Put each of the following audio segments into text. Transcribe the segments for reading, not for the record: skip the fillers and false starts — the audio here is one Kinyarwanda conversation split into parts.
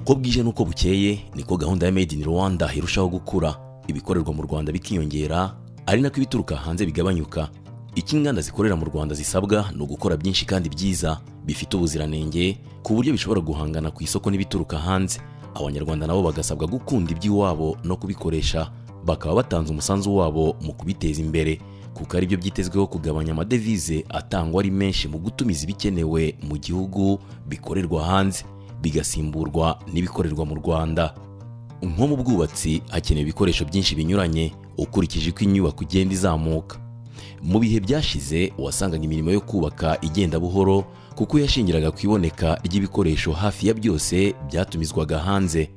Uko bwije n'uko bukeye niko gahunda ya Made in Rwanda irushaho gukura, ibikorerwa mu Rwanda bikiyongera, ari nako ibituruka hanze bigabanyuka. Icyo inganda zikorera mu Rwanda zisabwa ni ugukora byinshi kandi byiza, bifite ubuziranenge, ku buryo bishobora guhangana ku isoko n'ibituruka hanze. Abanyarwanda nabo bagasabwa gukunda iby'iwabo no kubikoresha, bakaba batanze umusanzu wabo mu kubiteza imbere, kuko aribyo byitezweho kugabanya amadevize atangwa ari menshi mu gutumiza ibikenewe mu gihugu bikorerwa hanze, bigasimburwa n'ibikorerwa mu Rwanda. Nko mu bwubatsi hakenewe ibikoresho byinshi binyuranye ukurikije uko inyubako igenda izamuka. Mu bihe byashize wasangaga imirimo yo kubaka igenda buhoro, kuko yashingiraga ku iboneka ry'ibikoresho hafi ya byose byatumizwaga hanze.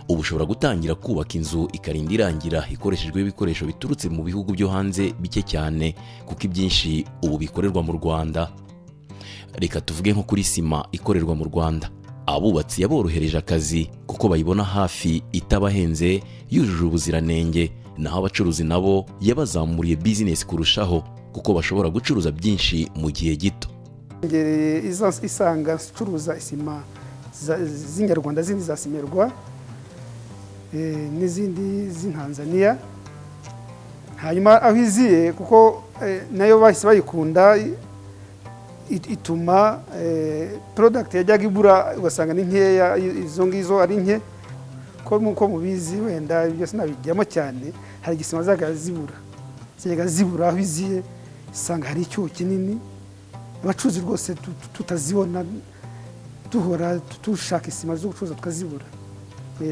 Ubu ushobora gutangira kubaka inzu ikarinda irangira ikoreshejweho ibikoresho biturutse mu bihugu byo hanze bike cyane, kuko ibyinshi ubu bikorerwa mu Rwanda. Reka tuvuge nko kuri sima ikorerwa mu Rwanda. Abubatsi yaborohereje akazi kuko bayibona hafi, itabahenze, yujuje ubuziranenge. Naho abacuruzi nabo yabazamuriye bizinesi kurushaho, kuko bashobora gucuruza byinshi mu gihe gito. Ngereye isanga icuruza isima z'inyarwanda, zindi za Cimerwa n'izindi z'Intanzaniya. Hanyuma aho iziye, kuko nayo bahise bayikunda, ituma product yajyaga ibura ugasanga ni nkeya, izo ngizo ari nke. Ko nk'uko mubizi, wenda ibyo sinabijyamo cyane, hari igisima zajyaga zibura, zajyaga zibura. Aho iziye usanga hari icyuho kinini, abacuruzi rwose tutazibona, duhora dushaka isima zo gucuruza tukazibura.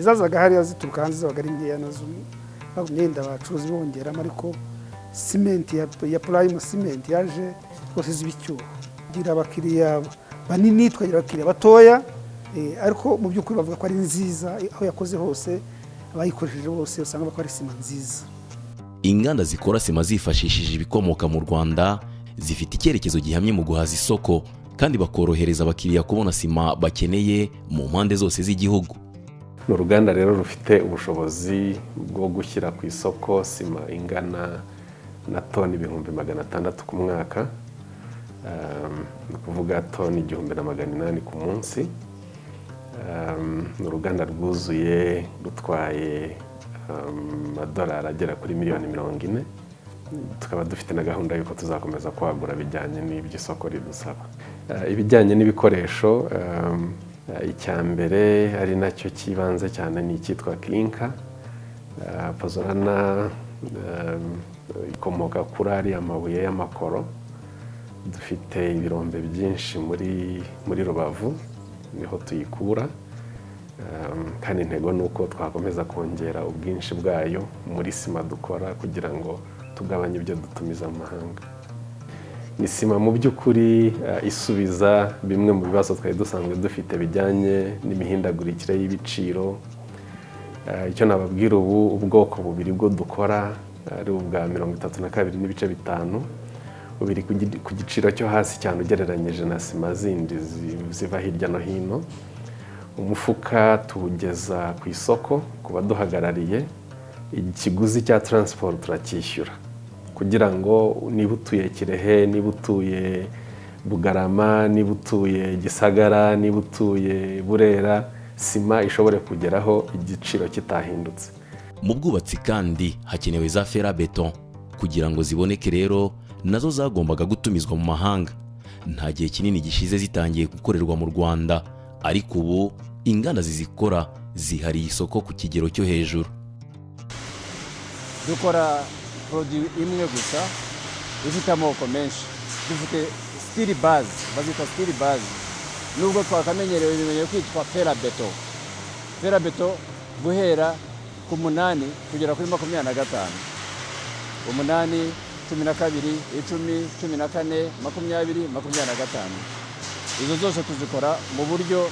Zazaga hariya zituruka hanze, zabaga ari nkeya, nazo bagumye yenda abacuruzi bongeramo. Ariko simenti ya Prime Cement yaje rwose ziba icyuho. Tugira abakiriya banini, tukagira abakiriya batoya, ariko mu by'ukuri bavuga ko ari nziza. Aho yakoze hose, abayikoresheje bose usanga bavuga ko ari sima nziza. Inganda zikora sima zifashishije ibikomoka mu Rwanda zifite icyerekezo gihamye mu guhaza isoko, kandi bakorohereza abakiriya kubona sima bakeneye mu mpande zose z'igihugu. Ni uruganda rero rufite ubushobozi bwo gushyira ku isoko sima ingana na toni 600,000 ku mwaka, ni ukuvuga toni 1800 ku munsi. Ni uruganda rwuzuye rutwaye amadolari agera kuri miliyoni 40, tukaba dufite na gahunda y'uko tuzakomeza kwagura bijyanye n'ibyo isoko ridusaba. Ibijyanye n'ibikoresho, icya mbere ari nacyo cy'ibanze cyane ni icyitwa clinker. Pozzolana ikomoka kuri ariya mabuye y'amakoro. Dufite ibirombe byinshi muri Rubavu, niho tuyikura. Kandi intego ni uko twakomeza kongera ubwinshi bwayo muri sima dukora, kugira ngo tugabanye ibyo dutumiza mu mahanga. Ni sima mu by'ukuri isubiza bimwe mu bibazo twari dusanzwe dufite bijyanye n'imihindagurikire y'ibiciro. Icyo nababwira ubu, ubwoko bubiri bwo dukora ari ubwa 32.5, bubiri ku giciro cyo hasi cyane ugereranyije na sima zindi ziva hirya no hino. Umufuka tuwugeza ku isoko ku baduhagarariye, ikiguzi cya transport turacyishyura, kugira ngo niba utuye Kirehe, niba utuye Bugarama, niba utuye Gisagara, niba utuye Burera, sima ishobore kugeraho igiciro kitahindutse. Mu bwubatsi kandi hakenewe za fer à béton. Kugira ngo ziboneke rero, nazo zagombaga gutumizwa mu mahanga. Nta gihe kinini gishize zitangiye gukorerwa mu Rwanda, ariko ubu inganda zizikora zihariye isoko ku kigero cyo hejuru. Dukora produit imwe gusa ifite amoko menshi. Dufite steel base, bazita steel base, nubwo twakamenyerewe bimenyerewe kwitwa fer à béton. Fer à béton guhera ku 8 kugera kuri 25, 8, 12, 10, 14, 20, 25. Izo zose tuzikora mu buryo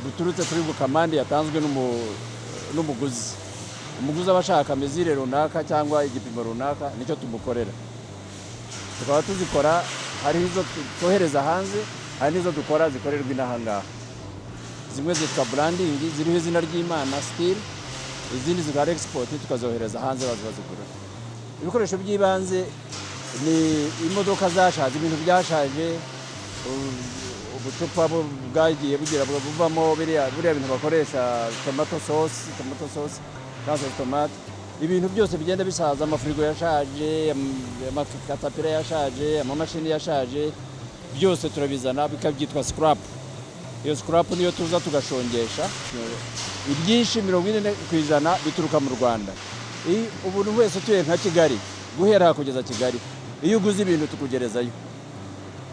buturutse kuri commande yatanzwe n'umuguzi. Umuguzi aba ashaka mesure runaka cyangwa igipimo runaka, nicyo tumukorera. Tukaba tuzikora, hari izo twohereza hanze, hari n'izo dukora zikorerwa inaha ngaha. Zimwe zitwa branding, ziriho izina ry'Imana steel, izindi zikaba export, tukazohereza hanze baza bazigura. Ibikoresho by'ibanze ni imodoka zashaje, ibintu byashaje. Ubucupa bwagiye bugira buvamo biriya bintu bakoresha, tomato sauce, tomato sauce cyangwa sauce tomate, ibintu byose bigenda bisaza, amafirigo yashaje, amakatapira yashaje, amamashini yashaje, byose turabizana bikabyitwa scrap. Iyo scrap niyo tuza tugashongesha. Ibyinshi, 40% bituruka mu Rwanda. Umuntu wese utuye nka Kigali, guhera aha kugeza Kigali, iyo uguze ibintu tukugerezayo,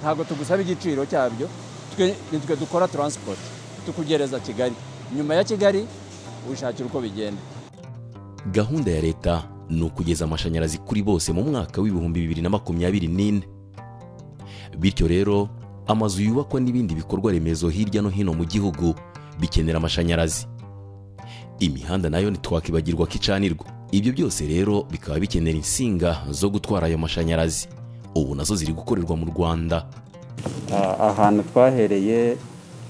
ntabwo tugusaba igiciro cyabyo. Twe nitwe dukora transport, tukugereza Kigali. Nyuma ya Kigali wishakira uko bigenda. Gahunda ya leta ni ukugeza amashanyarazi kuri bose mu mwaka wa 2024. Bityo rero amazu yubakwa n'ibindi bikorwa remezo hirya no hino mu gihugu bikenera amashanyarazi. Imihanda nayo ntitwakibagirwa ko icanirwa. Ibyo byose rero bikaba bikenera insinga zo gutwara ayo mashanyarazi. Ubu nazo ziri gukorerwa mu Rwanda. Ahantu twahereye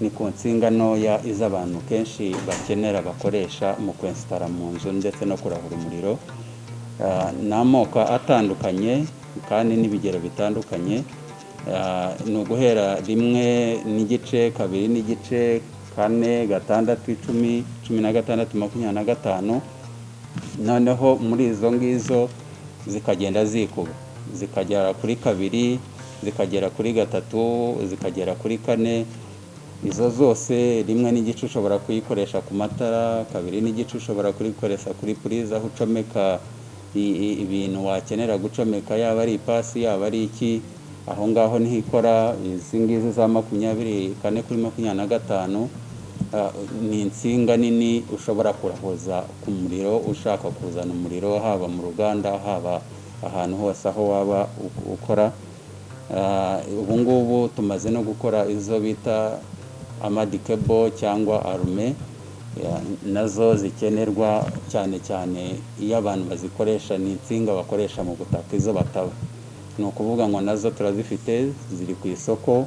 ni ku nsinga ntoya, iz'abantu kenshi bakenera, bakoresha mu kwensitara mu nzu ndetse no kurahura umuriro. Ni amoko atandukanye kandi n'ibigero bitandukanye. Ni uguhera 1.5, 2.5, 4, 6, 10, 16, 25. Noneho muri izo ngizo zikagenda zikuba, zikagera kuri 2, zikagera kuri 3, zikagera kuri 4. Izo zose, 1.5 ushobora kuyikoresha ku matara, 2.5 ushobora kuyikoresha kuri purize, aho ucomeka ibintu wakenera gucomeka, yaba ari ipasi, yaba ari iki, aho ngaho niho ikora. Izi ngizi za 24 kuri 25 ni insinga nini ushobora kurahuza ku muriro, ushaka kuzana umuriro haba mu ruganda, haba ahantu hose aho waba ukora. Ubu ngubu tumaze no gukora izo bita armored cable cyangwa armé, nazo zikenerwa cyane cyane iyo abantu bazikoresha, ni insinga bakoresha mu butaka, izo bataba. Ni ukuvuga ngo nazo turazifite, ziri ku isoko.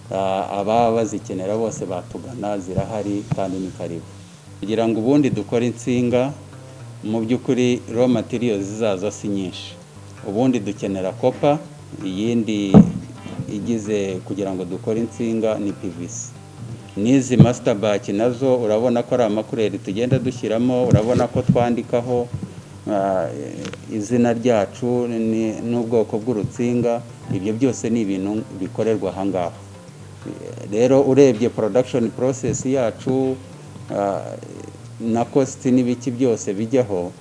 Ababa bazikenera bose batugana, zirahari kandi ni karibu. Kugira ngo ubundi dukore insinga, mu by'ukuri raw materials zazo si nyinshi. Ubundi dukenera copper, iyindi igize kugira ngo dukore insinga ni PVC. N'izi masterbatch nazo urabona ko ari ama couleur tugenda dushyiramo, urabona ko twandikaho izina ryacu n'ubwoko bw'urutsinga. Ibyo byose ni ibintu bikorerwa aha ngaha. Rero urebye production process yacu na cost n'ibiki byose bijyaho,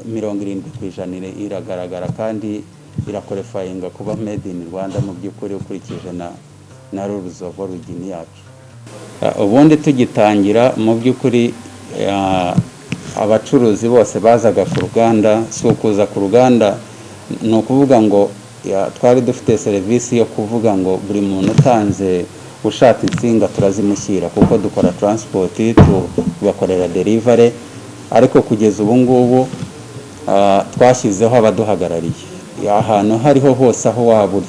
70% iragaragara kandi iraqualifyinga kuba made in Rwanda mu by'ukuri, ukurikije na rules of origin yacu. Ubundi tugitangira, mu by'ukuri abacuruzi bose bazaga ku ruganda, si ukuza ku ruganda, ni ukuvuga ngo twari dufite serivisi yo kuvuga ngo buri muntu utanze ushaka insinga turazimushyira, kuko dukora transport, tugakorera delivery. Ariko kugeza ubu ngubu twashyizeho abaduhagarariye ahantu hariho hose aho waba uri,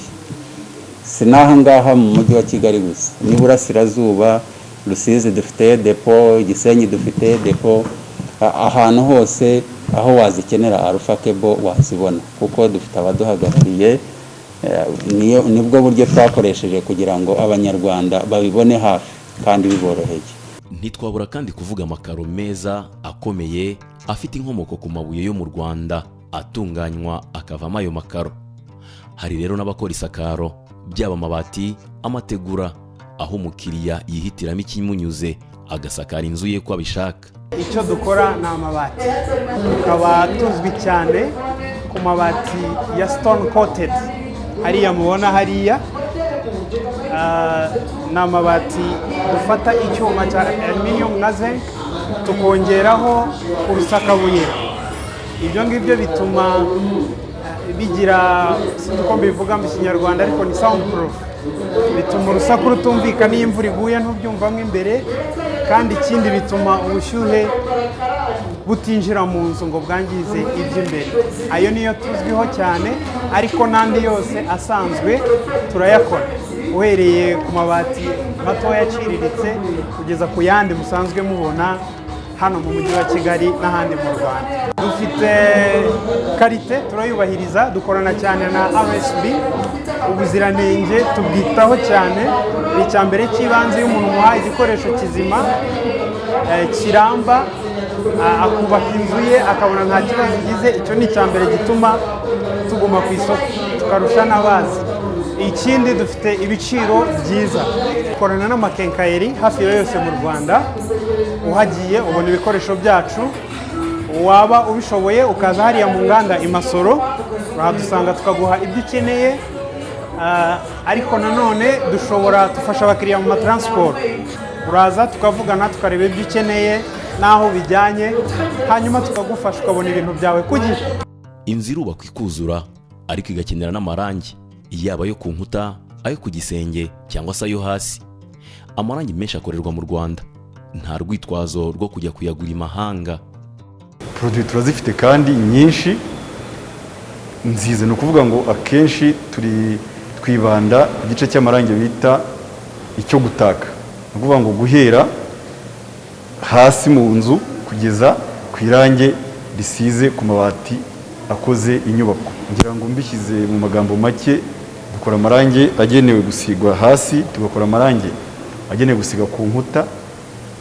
si n'aha ngaha mu mujyi wa Kigali gusa, n'iburasirazuba, Rusizi dufite dépôt, Gisenyi dufite dépôt, ahantu hose aho wazikenera Alpha Cable wazibona, kuko dufite abaduhagarariye. Niyo nibwo buryo twakoresheje kugira ngo Abanyarwanda babibone hafi kandi biboroheye. Ntitwabura kandi kuvuga amakaro meza akomeye afite inkomoko ku mabuye yo mu Rwanda, atunganywa akavamo ayo makaro. Hari rero n'abakora isakaro, byaba amabati, amategura, aho umukiriya yihitiramo ikimunyuze agasakara inzu ye ko abishaka. Icyo dukora ni amabati, tukaba tuzwi cyane ku mabati ya stone coated, ariya mubona hariya. Ni amabati dufata icyuma cya aluminium na zinc, tukongeraho urusakabuye. Ibyo ngibyo bituma bigira, sinzi uko mbivuga mu Kinyarwanda, ariko ni sound proof, bituma urusaku rutumvikana. Iyo imvura iguye ntubyumvamo imbere, kandi ikindi bituma ubushyuhe butinjira mu nzu ngo bwangize iby'imbere. Ayo niyo tuzwiho cyane, ariko n'andi yose asanzwe turayakora, uhereye ku mabati matoya aciriritse kugeza ku yandi musanzwe mubona. Hano mu Mujyi wa Kigali n'ahandi mu Rwanda dufite qualité, turayubahiriza. Dukorana cyane na RSB. Ubuziranenge tubwitaho cyane, ni icya mbere cy'ibanze. Iyo umuntu umuhaye igikoresho kizima, kiramba, akubaka inzu ye akabona nta kibazo igize, icyo ni icya mbere gituma tuguma ku isoko tukarusha n'abazi. Ikindi, dufite ibiciro byiza. Dukorana n'amaquincaillerie hafi ya yose mu Rwanda. Uhagiye ubona ibikoresho byacu. Waba ubishoboye ukaza hariya mu nganda i Masoro, urahadusanga tukaguha ibyo ukeneye. Ariko nanone dushobora dufasha abakiriya mu matransport. Uraza tukavugana, tukareba ibyo ukeneye n'aho bijyanye, hanyuma tukagufasha ukabona ibintu byawe ku gihe. Inzu irubakwa ikuzura, ariko igakenera n'amarangi, yaba ayo ku nkuta, ayo ku gisenge cyangwa se ayo hasi. Amarangi menshi akorerwa mu Rwanda, nta rwitwazo rwo kujya kuyagura imahanga. Produit turazifite kandi nyinshi nziza. Ni ukuvuga ngo akenshi turi twibanda ku gice cy'amarangi bita icyo gutaka, ni ukuvuga ngo guhera hasi mu nzu kugeza ku irangi risize ku mabati akoze inyubako. Ngira ngo mbishyize mu magambo make, dukora amarangi agenewe gusigwa hasi, tugakora amarangi agenewe gusiga ku nkuta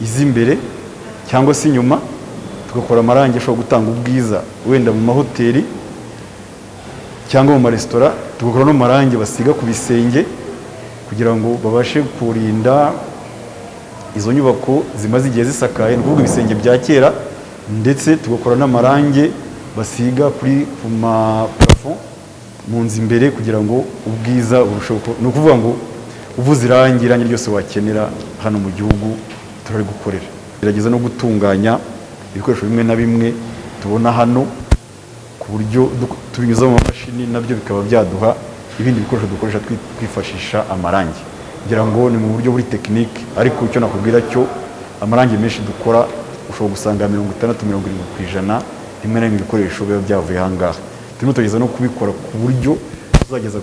iz'imbere cyangwa se inyuma, tugakora amarangi ashobora gutanga ubwiza wenda mu mahoteli cyangwa mu maresitora, tugakora no mu marangi basiga ku bisenge kugira ngo babashe kurinda izo nyubako zimaze igihe zisakaye, ni ukuvuga ibisenge bya kera. Ndetse tugakora n'amarangi basiga ku maplafond mu nzu imbere kugira ngo ubwiza burusheho ni ukuvuga ngo uvuze irangi, irangi ryose wakenera hano mu gihugu turarigukorera. Gerageza no gutunganya ibikoresho bimwe na bimwe tubona hano ku buryo tubinyuza mu mamashini, nabyo bikaba byaduha ibindi bikoresho dukoresha twifashisha amarangi. Ngira ngo ni mu buryo buri technique, ariko icyo nakubwira cyo, amarangi menshi dukora ushobora gusanga 60, 70% rimwe na rimwe ibikoresho biba byavuye aha ngaha. Turimo tugerageza no kubikora ku buryo tuzageza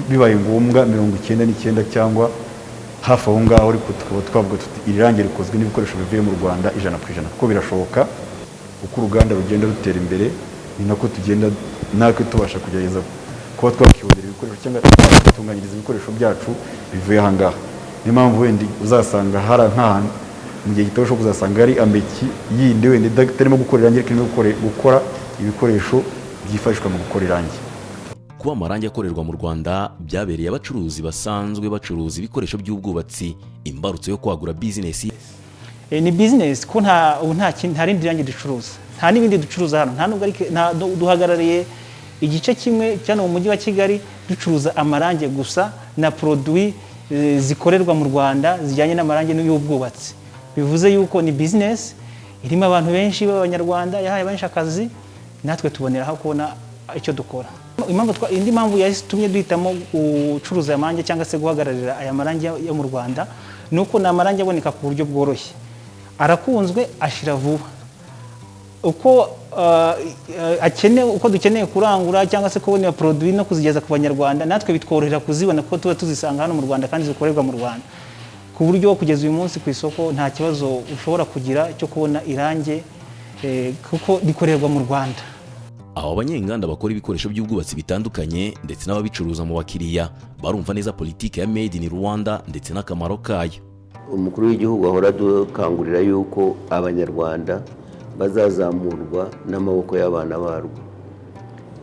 bibaye ngombwa 99 cyangwa hafi aho ngaho, ariko tukaba twavuga tuti iri rangi rikozwe n'ibikoresho bivuye mu Rwanda 100%, kuko birashoboka. Uko uruganda rugenda rutera imbere ni nako tugenda natwe tubasha kugerageza kuba twakibonera ibikoresho cyangwa twatunganyiriza ibikoresho byacu bivuye aha ngaha. Niyo mpamvu wenda uzasanga hari nk'ahantu mu gihe gito ushobora kuzasanga hari ameki yindi wenda itarimo gukora irangi, ariko irimo gukora ibikoresho byifashishwa mu gukora irangi. Kuba amarangi akorerwa mu Rwanda byabereye abacuruzi basanzwe bacuruza ibikoresho by'ubwubatsi imbarutso yo kwagura bizinesi. Ni bizinesi ko nta ubu nta kindi, nta rindi rangi ducuruza, nta n'ibindi ducuruza hano, nta nubwo ari duhagarariye igice kimwe cyane mu Mujyi wa Kigali, ducuruza amarangi gusa na produit zikorerwa mu Rwanda zijyanye n'amarangi y'ubwubatsi. Bivuze yuko ni bizinesi irimo abantu benshi b'Abanyarwanda, yahaye benshi akazi, natwe tuboneraho kubona icyo dukora. Indi mpamvu yatumye duhitamo gucuruza aya marangi cyangwa se guhagararira aya marangi yo mu Rwanda ni uko ni amarangi aboneka ku buryo bworoshye, arakunzwe, ashira vuba. Uko akenewe, uko dukeneye kurangura cyangwa se kubona iyo produit no kuzigeza ku Banyarwanda, natwe bitworohera kuzibona kuko tuba tuzisanga hano mu Rwanda kandi zikorerwa mu Rwanda, ku buryo kugeza uyu munsi ku isoko nta kibazo ushobora kugira cyo kubona irangi, kuko rikorerwa mu Rwanda. Abo banyenganda bakora ibikoresho by'ubwubatsi bitandukanye ndetse n'ababicuruza mu bakiriya barumva neza politiki ya Made in Rwanda ndetse n'akamaro kayo. Umukuru w'igihugu ahora adukangurira yuko Abanyarwanda bazazamurwa n'amaboko y'abana barwo,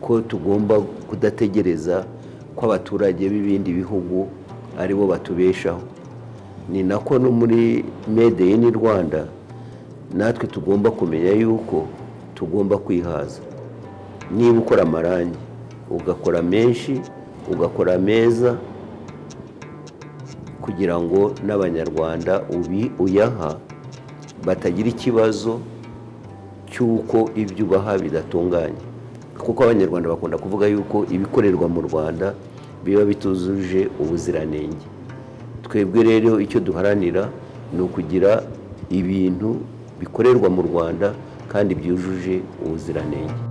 ko tugomba kudategereza ko abaturage b'ibindi bihugu aribo batubeshaho. Ni nako no muri Made in Rwanda natwe tugomba kumenya yuko tugomba kwihaza. Niba ukora amarangi, ugakora menshi, ugakora meza, kugira ngo n'Abanyarwanda uyaha batagira ikibazo cy'uko ibyo ubaha bidatunganye, kuko Abanyarwanda bakunda kuvuga yuko ibikorerwa mu Rwanda biba bitujuje ubuziranenge. Twebwe rero icyo duharanira ni ukugira ibintu bikorerwa mu Rwanda kandi byujuje ubuziranenge.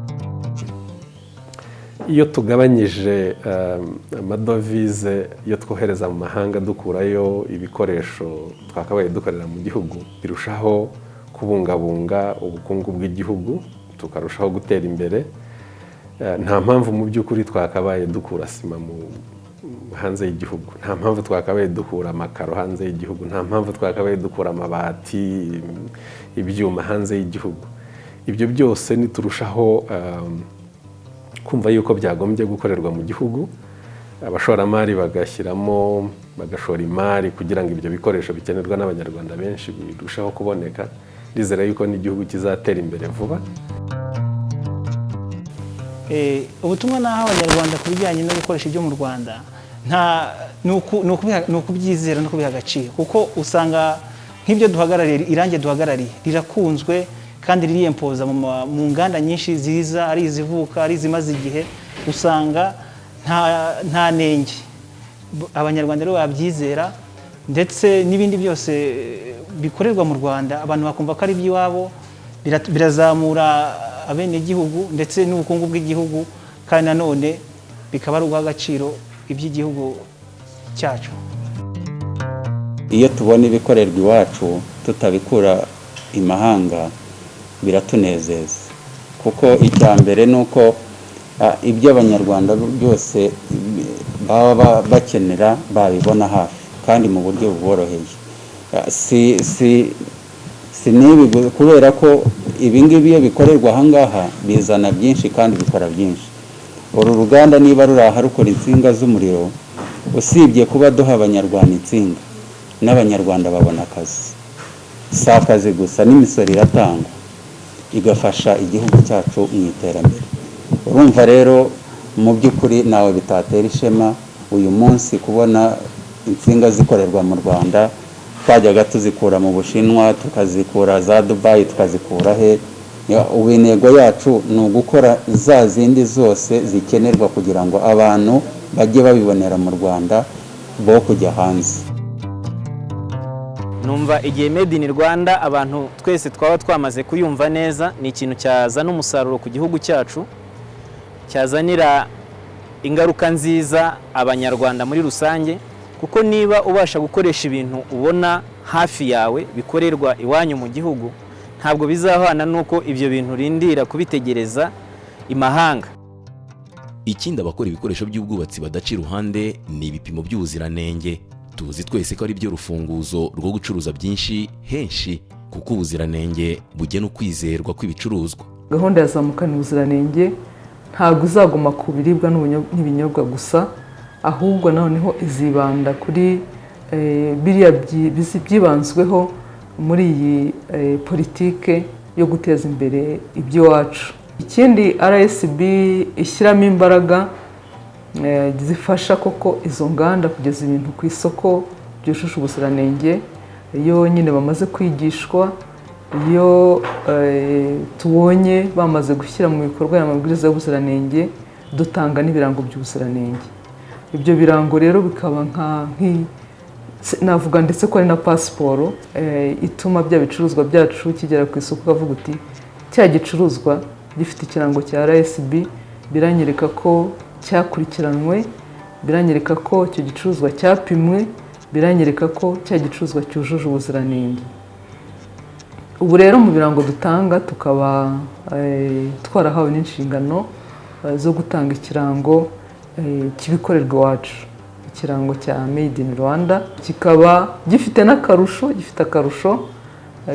Iyo tugabanyije amadovize iyo twohereza mu mahanga dukurayo ibikoresho twakabaye dukorera mu gihugu, birushaho Kubungabunga ubukungu bw'igihugu, tukarushaho gutera imbere. Nta mpamvu mu by'ukuri twakabaye dukura sima mu hanze y'igihugu, nta mpamvu twakabaye dukura amakaro hanze y'igihugu, nta mpamvu twakabaye dukura amabati, ibyuma hanze y'igihugu. Ibyo byose niturushaho kumva yuko byagombye gukorerwa mu gihugu, abashoramari bagashyiramo, bagashora imari kugira ngo ibyo bikoresho bikenerwa n'Abanyarwanda benshi birusheho kuboneka, ndizera yuko n'igihugu kizatera imbere vuba. Ubutumwa naha Abanyarwanda ku bijyanye no gukoresha ibyo mu Rwanda nta ni ukubyizera no kubiha agaciro, kuko usanga nk'ibyo duhagarariye, irangi duhagarariye rirakunzwe kandi ririyempoza mu nganda nyinshi ziza, ari izivuka, ari izimaze igihe, usanga nta nenge. Abanyarwanda rero babyizera, ndetse n'ibindi byose bikorerwa mu Rwanda abantu bakumva ko ari iby'iwabo, birazamura abenegihugu ndetse n'ubukungu bw'igihugu, kandi nanone bikaba ari uguha agaciro iby'igihugu cyacu. Iyo tubona ibikorerwa iwacu tutabikura imahanga biratunezeza, kuko icya mbere ni uko ibyo Abanyarwanda byose baba bakenera babibona hafi kandi mu buryo buboroheye. Si n'ibi, kubera ko ibi ngibi iyo bikorerwa aha ngaha bizana byinshi kandi bikora byinshi. Uru ruganda niba ruri aha rukora insinga z'umuriro, usibye kuba duha Abanyarwanda insinga, n'Abanyarwanda babona akazi. Si akazi gusa, n'imisoro iratangwa igafasha igihugu cyacu mu iterambere. Urumva rero mu by'ukuri nawe bitatera ishema uyu munsi kubona insinga zikorerwa mu Rwanda. Twajyaga tuzikura mu Bushinwa, tukazikura za Dubayi, tukazikura he. Ubu intego yacu ni ugukora za zindi zose zikenerwa kugira ngo abantu bajye babibonera mu Rwanda bo kujya hanze. Numva igihe Made in Rwanda abantu twese twaba twamaze kuyumva neza, ni ikintu cyazana umusaruro ku gihugu cyacu, cyazanira ingaruka nziza Abanyarwanda muri rusange, kuko niba ubasha gukoresha ibintu ubona hafi yawe bikorerwa iwanyu mu gihugu, ntabwo bizahwana n'uko ibyo bintu urindira kubitegereza imahanga. Ikindi abakora ibikoresho by'ubwubatsi badaca iruhande ni ibipimo by'ubuziranenge. Tuzi twese ko ari byo rufunguzo rwo gucuruza byinshi henshi, kuko ubuziranenge bugena ukwizerwa kw'ibicuruzwa. Gahunda ya Zamukana Ubuziranenge ntabwo izaguma ku biribwa n'ibinyobwa gusa, ahubwo noneho izibanda kuri biriya byibanzweho muri iyi politike yo guteza imbere iby'iwacu. Ikindi RSB ishyiramo imbaraga zifasha koko izo nganda kugeza ibintu ku isoko byujuje ubuziranenge, iyo nyine bamaze kwigishwa, iyo tubonye bamaze gushyira mu bikorwa aya mabwiriza y'ubuziranenge, dutanga n'ibirango by'ubuziranenge. Ibyo birango rero bikaba nka navuga ndetse ko ari na pasiporo ituma bya bicuruzwa byacu kigera ku isoko, ukavuga uti cya gicuruzwa gifite ikirango cya RSB, biranyereka ko cyakurikiranwe, biranyereka ko icyo gicuruzwa cyapimwe, biranyereka ko cya gicuruzwa cyujuje ubuziranenge. Ubu rero mu birango dutanga tukaba twarahawe n'inshingano zo gutanga ikirango cy'ibikorerwa iwacu, ikirango cya Made in Rwanda, kikaba gifite n'akarusho, gifite akarusho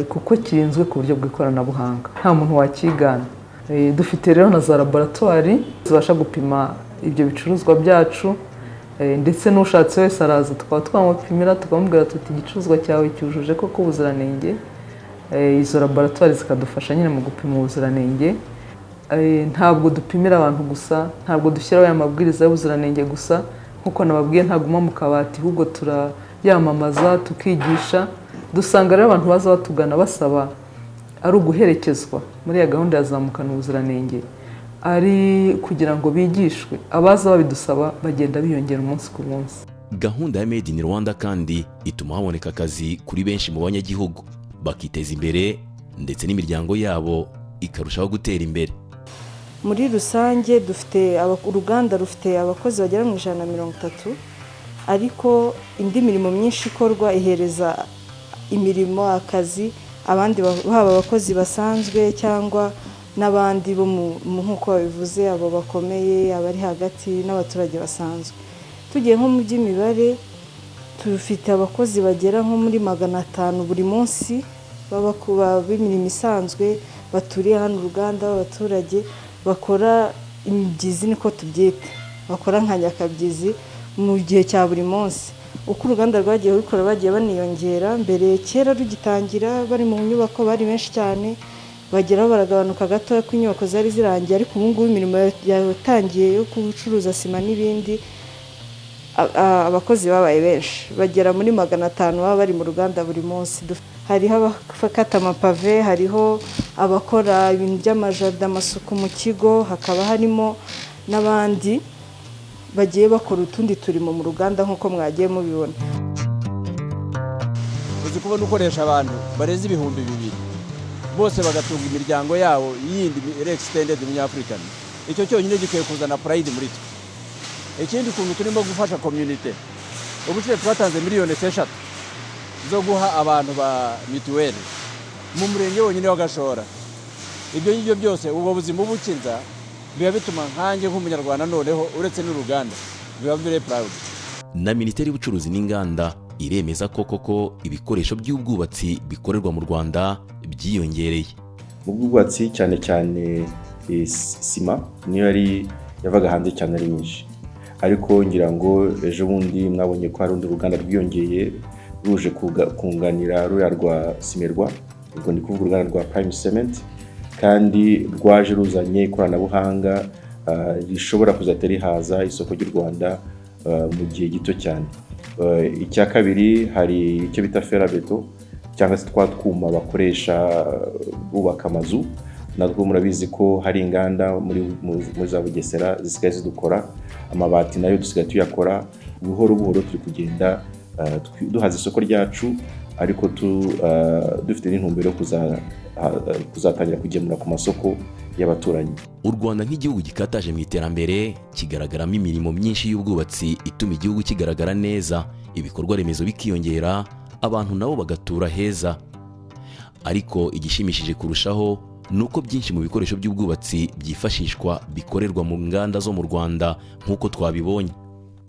kuko kirinzwe ku buryo bw'ikoranabuhanga, nta muntu wakigana. Dufite rero na za laboratwari zibasha gupima ibyo bicuruzwa byacu, ndetse n'ushatse wese araza tukaba twamupimira, tukamubwira tuti igicuruzwa cyawe cyujuje koko ubuziranenge. Izo laboratwari zikadufasha nyine mu gupima ubuziranenge. Ntabwo dupimira abantu gusa, ntabwo dushyiraho aya mabwiriza y'ubuziranenge gusa. Nk'uko nababwiye, ntaguma mu kabati, ahubwo turayamamaza, tukigisha. Dusanga rero abantu baza batugana basaba ari uguherekezwa muri ya gahunda ya Zamukana Ubuziranenge, ari kugira ngo bigishwe. Abaza babidusaba bagenda biyongera umunsi ku munsi. Gahunda ya Made in Rwanda kandi ituma haboneka akazi kuri benshi mu banyagihugu, bakiteza imbere ndetse n'imiryango yabo ikarushaho gutera imbere. Muri rusange dufite uruganda rufite abakozi bagera mu 130, ariko indi mirimo myinshi ikorwa ihereza imirimo akazi. Abandi baba abakozi basanzwe cyangwa n'abandi bo nk'uko babivuze, abo bakomeye, abari hagati n'abaturage basanzwe. Tugiye nko mu by'imibare, dufite abakozi bagera nko muri 500 buri munsi b'imirimo isanzwe baturiye hano uruganda, b'abaturage bakora imibyizi, niko tubyita, bakora nka nyakabyizi mu gihe cya buri munsi. Uko uruganda rwagiye rukora, bagiye baniyongera. Mbere kera rugitangira bari mu nyubako bari benshi cyane, bageraho baragabanuka gatoya ko inyubako zari zirangiye, ariko ubu ngubu imirimo yatangiye yo gucuruza sima n'ibindi, abakozi babaye benshi, bagera muri 500 baba bari mu ruganda buri munsi. Hariho abakata amapave, hariho abakora ibintu by'amajardin, amasuku mu kigo, hakaba harimo n'abandi bagiye bakora utundi turimo mu ruganda nk'uko mwagiye mubibona. Uzi kubona ukoresha abantu barenze 2000, bose bagatunga imiryango yabo yindi extended African? Icyo cyonyine gikwiye kuzana pride muri twe. Ikindi, kuntu turimo gufasha community, ubushize twatanze miliyoni 6 zo guha abantu ba mituweli mu murenge wonyine w'Agashora. Ibyo ngibyo byose, ubwo buzima ubukinza, biba bituma nkanjye nk'Umunyarwanda, noneho uretse n'uruganda, biba very proud. Na Minisiteri y'Ubucuruzi n'Inganda iremeza ko koko ibikoresho by'ubwubatsi bikorerwa mu Rwanda byiyongereye. Mu bwubatsi, cyane cyane sima niyo yari yavaga hanze cyane ari nyinshi, ariko ngira ngo ejo bundi mwabonye ko hari urundi ruganda rwiyongeye ruje kunganira ruriya rwa Cimerwa. Ubwo ndi kuvuga uruganda rwa Prime Cement, kandi rwaje ruzanye ikoranabuhanga rishobora kuzahita rihaza isoko ry'u Rwanda mu gihe gito cyane. Icya kabiri, hari icyo bita fer à béton cyangwa se twa twuma bakoresha bubaka amazu. Natwo murabizi ko hari inganda muri za Bugesera zisigaye zidukora. Amabati nayo dusigaye tuyakora. Buhoro buhoro turi kugenda duhaza isoko ryacu, ariko dufite n'intumbero yo kuzatangira kugemura ku masoko y'abaturanyi. U Rwanda nk'igihugu gikataje mu iterambere, kigaragaramo imirimo myinshi y'ubwubatsi ituma igihugu kigaragara neza, ibikorwa remezo bikiyongera, abantu nabo bagatura heza. Ariko igishimishije kurushaho ni uko byinshi mu bikoresho by'ubwubatsi byifashishwa bikorerwa mu nganda zo mu Rwanda nk'uko twabibonye.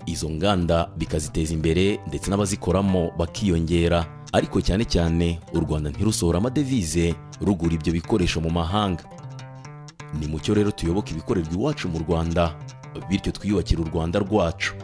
Izo nganda bikaziteza imbere ndetse n'abazikoramo bakiyongera, ariko cyane cyane u Rwanda ntirusohora amadevize rugura ibyo bikoresho mu mahanga. Ni mucyo rero tuyoboke ibikorerwa iwacu mu Rwanda, bityo twiyubakire u Rwanda rwacu.